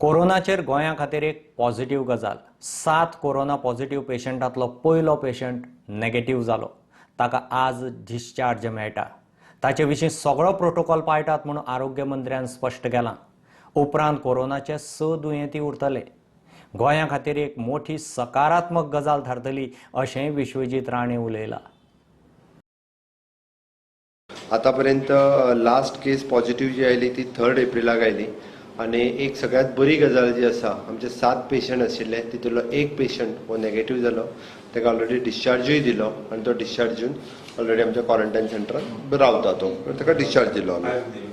कोरोनाचेर गोंया खातीर एक पॉझिटिव्ह गजाल. 7 कोरोना पॉझिटिव्ह पेशंटांतलो पयलो पेशंट नेगेटिव्ह जालो. ताका आज डिस्चार्ज मेळटा. ताचे विशीं सगळो प्रोटोकॉल पाळटात म्हणून आरोग्य मंत्र्यान स्पश्ट केलां. उपरांत कोरोनाचे 6 दुयेंती उरतले. गोंया खातीर एक मोठी सकारात्मक गजाल थारतली अशेंय विश्वजीत राणे उलयला. आतापर्यंत लास्ट केस पॉझिटिव्ह जी आयली ती 3 एप्रिलाक आयली आनी एक सगळ्यात बरी गजाल जी आसा, आमचे 7 पेशंट आशिल्ले तितूंतलो एक पेशंट हो नेगेटिव्ह जालो. ताका ऑलरेडी डिस्चार्जूय दिलो आनी तो डिस्चार्ज दिवन ऑलरेडी आमच्या क्वॉरंटायन सेंटरान रावता. तो ताका डिस्चार्ज दिलो आमी,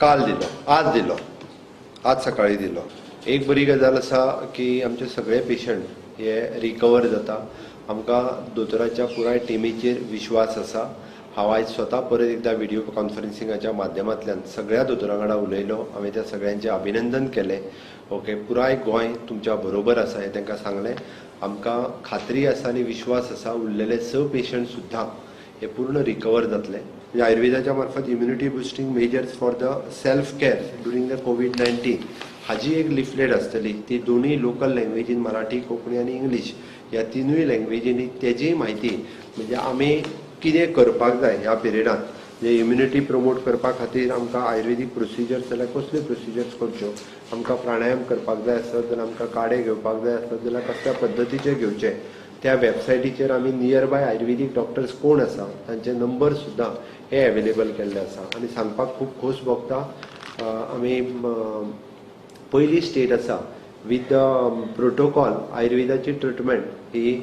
काल दिलो, आज दिलो, आज सकाळी दिलो. एक बरी गजाल आसा की आमचे सगळे पेशंट हे रिकवर जाता. आमकां दोतोराच्या पुराय टिमीचेर विश्वास आसा. हांव आयज स्वता परत एकदा व्हिडियो कॉन्फरन्सिंगाच्या माध्यमांतल्यान सगळ्या दोतोरां वांगडा उलयलो. हांवें त्या सगळ्यांचें अभिनंदन केलें. ओके, पुराय गोंय तुमच्या बरोबर आसा हें तांकां सांगलें. आमकां खात्री आसा आनी विश्वास आसा उरलेले 6 पेशंट सुद्दां हे पूर्ण रिकवर जातले. म्हणजे आयुर्वेदाच्या मार्फत immunity boosting measures for the self care during the COVID-19 हाजी एक लिफलेट आसतली. ती दोनूय लोकल लँग्वेजीन, मराठी, कोंकणी आनी इंग्लीश ह्या तिनूय लँग्वेजींनी तेजी म्हायती, म्हणजे आमी कितें करपाक जाय ह्या पिरियडान, म्हणजे इम्युनिटी प्रमोट करपा खातीर आमकां आयुर्वेदीक प्रोसिजर्स जाल्यार कसल्यो प्रोसिजर्स करच्यो, आमकां प्राणायाम करपाक जाय आसत जाल्यार, आमकां काडे घेवपाक जाय आसत जाल्यार कसल्या पद्दतीचे घेवचे, त्या वेबसायटीचेर आमी नियर बाय आयुर्वेदीक डॉक्टर्स कोण आसा तांचे नंबर सुद्दां हे एवेलेबल केल्ले आसा. आनी सांगपाक खूब खोस भोगता, आमी पयली स्टेट आसा विथ the protocol आयुर्वेदाची ट्रिटमेंट ही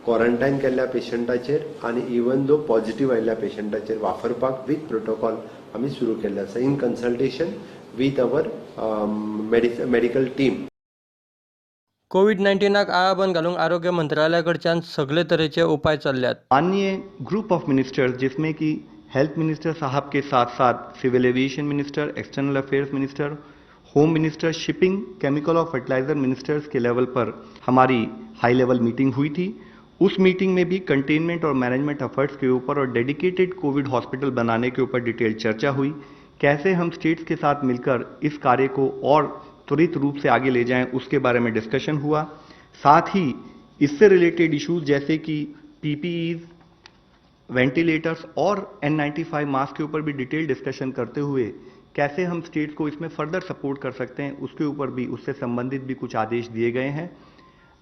क्वॉरंटायन केल्ल्या पेशंटाचेर आनी इवन दो पॉझिटिव्ह आयिल्ल्या पेशंटाचेर वापरपाक विथ प्रोटोकॉल आमी सुरू केल्ले आसा in consultation with our medical team. कोवीड-19 आळाबंद घालूंक आरोग्य मंत्रालया कडच्यान सगळे तरेचे उपाय चल्ल्यात. माननीय ग्रुप ऑफ मिनिस्टर्स, जिसमें कि हेल्थ मिनिस्टर साहब के साथ साथ civil aviation minister, external affairs minister, home minister, shipping, chemical और फर्टिलाइजर मिनिस्टर्स के लेवल पर हमारी हाई लेवल मीटिंग हुई थी. उस मीटिंग में भी कंटेनमेंट और मैनेजमेंट एफर्ट्स के ऊपर और डेडिकेटेड कोविड हॉस्पिटल बनाने के ऊपर डिटेल चर्चा हुई. कैसे हम स्टेट्स के साथ मिलकर इस कार्य को और त्वरित रूप से आगे ले जाएं, उसके बारे में डिस्कशन हुआ. साथ ही इससे रिलेटेड इश्यूज जैसे कि पीपीईज, वेंटिलेटर्स और N95 mask के ऊपर भी डिटेल डिस्कशन करते हुए कैसे हम स्टेट्स को इसमें फर्दर सपोर्ट कर सकते हैं, उसके ऊपर भी, उससे संबंधित भी कुछ आदेश दिए गए हैं.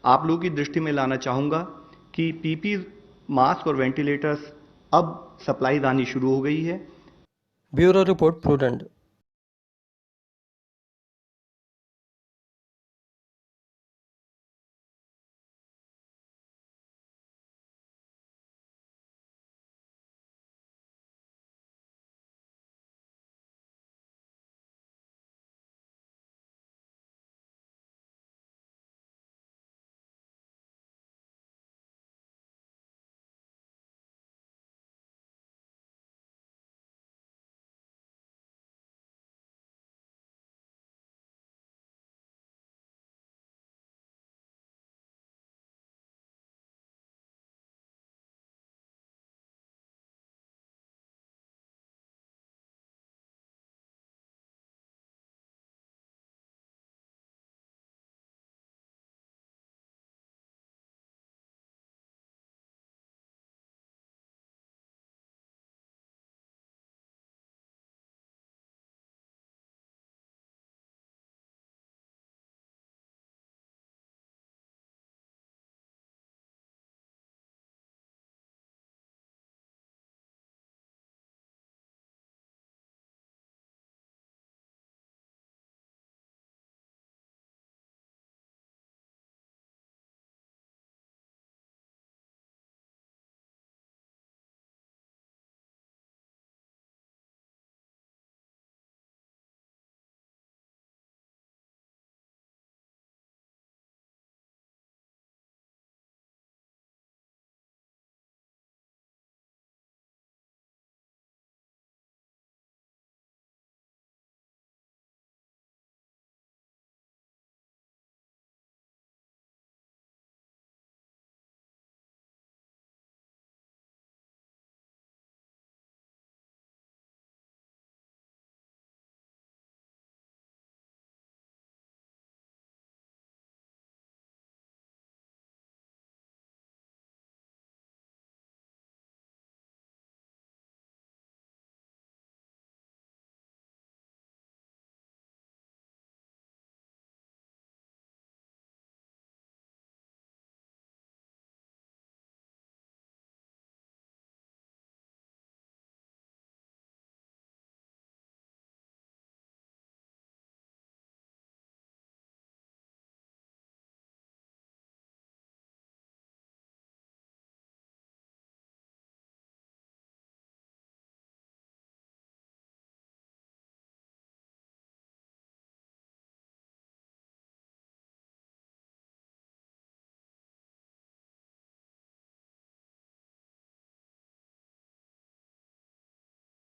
आप लोगों की दृष्टि में लाना चाहूँगा कि पीपीई, मास्क और वेंटिलेटर्स अब सप्लाई आनी शुरू हो गई है. Bureau report, Prudent.